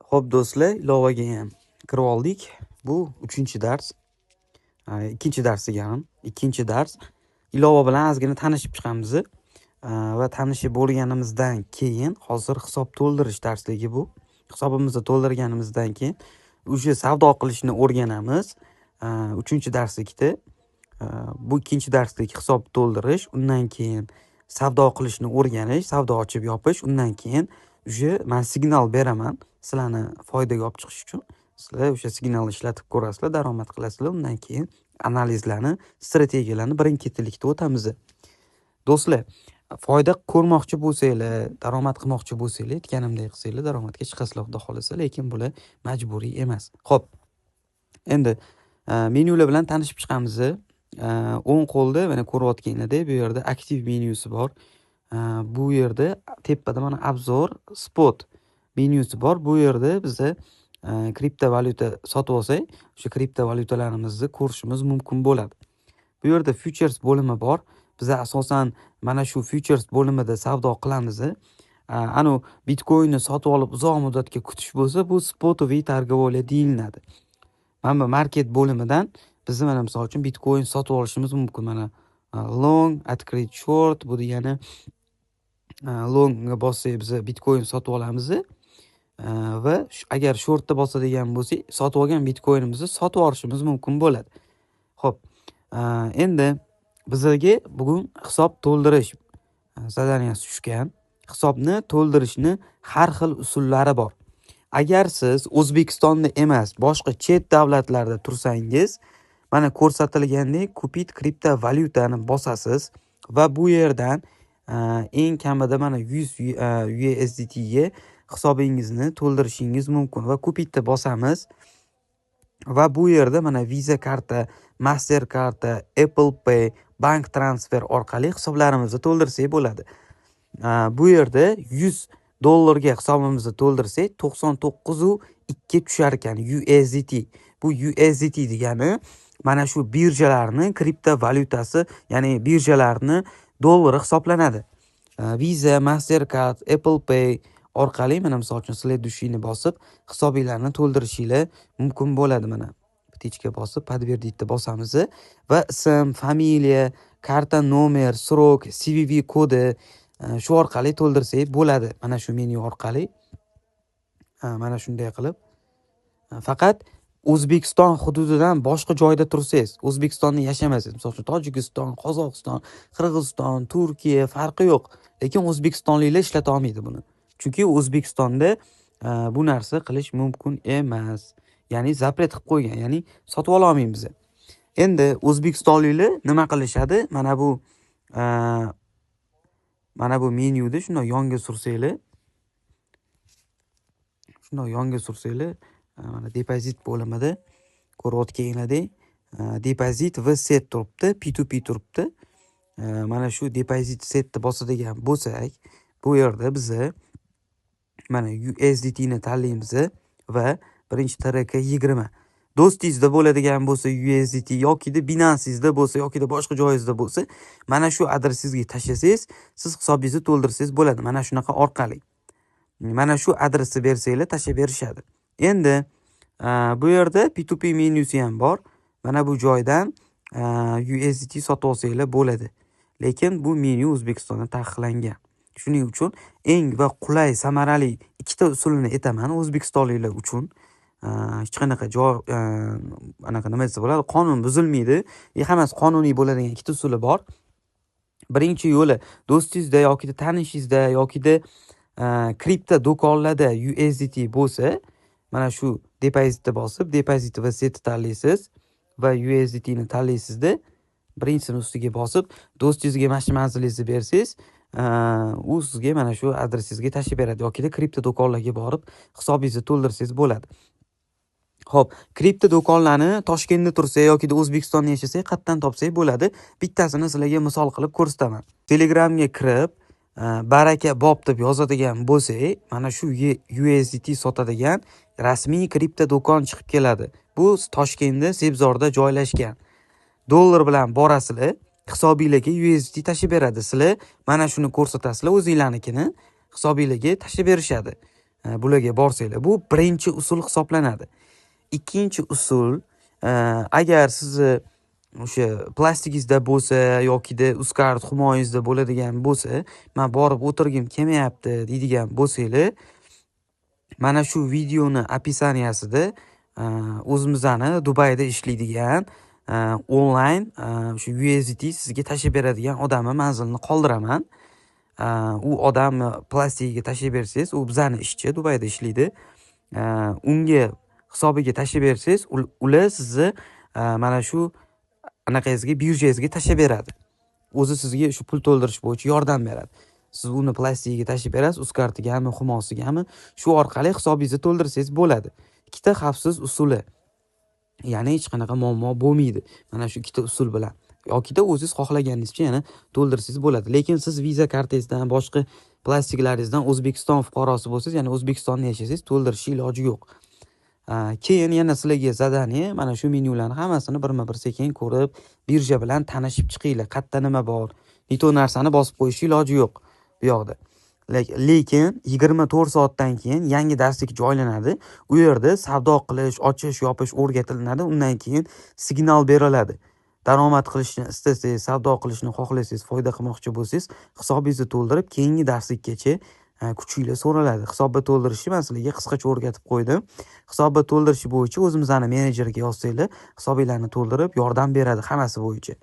Xo'p, do'stlar, ilovaga ham kirib oldik. Bu 3-dars. Ikkinchi dars deganim. Ikkinchi dars. Ilova bilan ozgina tanishib chiqamiz. Va tanishib bo'lganimizdan keyin hozir hisob to'ldirish darsligi bu. Hisobimizni to'ldirganimizdan keyin уже savdo qilishni o'rganamiz. 3-darslikda. Bu ikkinchi darslik hisob to'ldirish, undan keyin savdo qilishni o'rganish, savdo ochib yopish, undan keyin уже men signal beraman sizlarni foydaga olib chiqish uchun. Sizlar o'sha signalni ishlatib ko'rasizlar, daromad qilasizlar. Undan keyin analizlarni, strategiyalarni birin-ketinlikda o'tamiz. Do'stlar, foyda ko'rmoqchi bo'lsanglar, daromad qilmoqchi bo'lsanglar, aytganimdek qilsanglar daromadga chiqasizlar, xudo xolasa, lekin bular majburiy emas. Xo'p. Endi menyular bilan tanishib chiqamiz. O'ng qo'lda mana ko'rayotganinglardek bu yerda aktiv menyusi bor. Bu yerda tepada mana obzor, spot menyusi bor. Bu yerda biza kriptovalyuta sotib olsak, o'sha kriptovalyutalarimizni ko'rishimiz mumkin bo'ladi. Bu yerda futures bo'limi bor. Biz asosan mana shu futures bo'limida savdo qilamiz. Anu Bitcoinni sotib olib uzoq muddatga kutish bo'lsa, bu spotoviy торговля deyiladi. Mana bu market bo'limidan biz mana misol uchun Bitcoin sotib olishimiz mumkin. Mana long, открыть short, bu degani longga bossak biz Bitcoin sotib olamiz. Va agar shortda bosadigan bo'lsak, sotib olgan Bitcoinimizni sotib olishimiz mumkin bo'ladi. Xo'p, endi bizga bugun hisob to'ldirish zadaniyasi tushgan. Hisobni to'ldirishni har xil usullari bor. Agar siz O'zbekistonda emas, boshqa chet davlatlarda tursangiz, mana ko'rsatilgandek kupit kriptovalyutani bosasiz va bu yerdan eng kamida mana 100 USDT ga hisobingizni to'ldirishingiz mumkin va kupitni bosamiz va bu yerda mana Visa karta, Mastercard, Apple Pay, bank transfer orqali hisoblarimizni to'ldirsak bo'ladi. Bu yerda 100 dollarga hisobimizni to'ldirsak 99.2 tushar ekan USDT. Bu USDT degani mana shu birjalarni kriptovalyutasi, ya'ni birjalarni dollari hisoblanadi. Visa, Mastercard, Apple Pay orqali mana misol uchun следующийni bosib hisobinglarni to'ldirishinglar mumkin bo'ladi. Mana птичка bosib подтвердить bosamiz va ism, familiya, karta nomer, срок, CVV kodi shu orqali to'ldirsak bo'ladi. Mana shu menyu orqali. Mana shunday qilib. Faqat O'zbekiston hududidan boshqa joyda tursangiz, O'zbekistonda yashamasangiz, misol uchun Tojikiston, Qozog'iston, Qirg'iziston, Turkiya farqi yo'q. Lekin o'zbekistonliklar ishlata olmaydi buni. Chunki O'zbekistonda bu narsa qilish mumkin emas. Ya'ni zapret qilib qo'ygan, ya'ni sotib ola olmaymiz. Endi o'zbekistonliklar nima qilishadi? Mana bu menyuda shunday yonga sursanglar, shunday yonga sursanglar, mana depozit bo'limida ko'rayotganinglardek depozit в сеть turibdi, P2P turibdi. Mana shu depozit setni bosadigan bo'lsak, bu yerda biza mana USDT ni tanlaymiz va birinchi TRC20. Do'stingizda bo'ladigan bo'lsa USDT yokida Binance'ingizda bo'lsa yokida boshqa joyingizda bo'lsa, mana shu adresingizga tashlasangiz, siz hisobingizni to'ldirsangiz bo'ladi. Mana shunaqa orqali. Mana shu adresni bersanglar tashlab berishadi. Endi bu yerda P2P menyusi ham bor. Mana bu joydan USDT sotib olsanglar bo'ladi. Lekin bu menyu O'zbekistonda taqiqlangan. Shuning uchun eng va qulay, samarali ikkita usulini aytaman o'zbekistonliklar uchun. Hech qanaqa joy anaqa nima desa bo'ladi, qonun buzilmaydi. Hammasi qonuniy bo'ladigan ikkita usuli bor. Birinchi yo'li do'stingizda yoki tanishingizda yokida kripto do'konlarda USDT bo'lsa, mana shu depozitni bosib, depozit в сеть tanlaysiz va USDT ni tanlaysizda, birinchisini ustiga bosib, do'stingizga mana shu manzilingizni bersangiz, u sizga mana shu adresingizga tashlab beradi yokida kripto do'konlarga borib hisobingizni to'ldirsangiz bo'ladi. Xo'p, kripto do'konlarni Toshkentda tursa yoki O'zbekistonda yashasak qayerdan topsak bo'ladi? Bittasini sizlarga misol qilib ko'rsataman. Telegramga kirib, Baraka Bob deb yozadigan bo'lsak, mana shu USDT sotadigan rasmiy kripto do'kon chiqib keladi. Bu Toshkentda Sebzorda joylashgan. Dollar bilan borasizlar, hisobinglarga USDT tashlab beradi. Sizlar mana shuni ko'rsatasizlar, o'zinglarnikini hisobinglarga tashlab berishadi. Bularga borsanglar, bu birinchi usul hisoblanadi. Ikkinchi usul, agar sizni o'sha plastigingizda bo'lsa yokida Uzcard Humoyingizda bo'ladigan bo'lsa, man borib o'tirgim kelmayapti deydigan bo'lsanglar, mana shu videoni описания sida o'zimizni Dubayda ishlaydigan onlayn o'sha USDT sizga tashlab beradigan odamni manzilini qoldiraman. U odamni plastigiga tashlab bersangiz, u bizani ishchi, Dubayda ishlaydi. Unga hisobiga tashlab bersangiz, ular sizni mana shu anaqangizga, birjangizga tashlab beradi. O'zi sizga shu pul to'ldirish bo'yicha yordam beradi. Siz uni plastigiga tashlab berasiz, Uzcard'igami, Humosigami, shu orqali hisobingizni to'ldirsangiz bo'ladi. Ikkita xavfsiz usuli. Ya'ni hech qanaqa muammo bo'lmaydi mana shu ikkita usul bilan. Yokida o'zingiz xohlaganingizcha yana to'ldirsangiz bo'ladi. Lekin siz Visa kartangizdan, boshqa plastiklaringizdan O'zbekiston fuqarosi bo'lsangiz, ya'ni O'zbekistonda yashasangiz, to'ldirishni iloji yo'q. Keyin yana sizlarga задание, mana shu menyularni hammasini birma-bir sekin ko'rib, birja bilan tanishib chiqinglar. Qayerda nima bor? Не то narsani bosib qo'yishni iloji yo'q bu yoqda. Lekin 24 soatdan keyin yangi darslik joylanadi. U yerda savdo qilish, ochish, yopish o'rgatilinadi. Undan keyin signal beriladi. Daromad qilishni istasangiz, savdo qilishni xohlasangiz, foyda qilmoqchi bo'lsangiz, hisobingizni to'ldirib, keyingi darslikgacha kuchinglar so'raladi. Hisobot to'ldirishni men sizlarga qisqacha o'rgatib qo'ydim. Hisobot to'ldirish bo'yicha o'zimizni menejerga yozsanglar, hisobinglarni to'ldirib yordam beradi hammasi bo'yicha.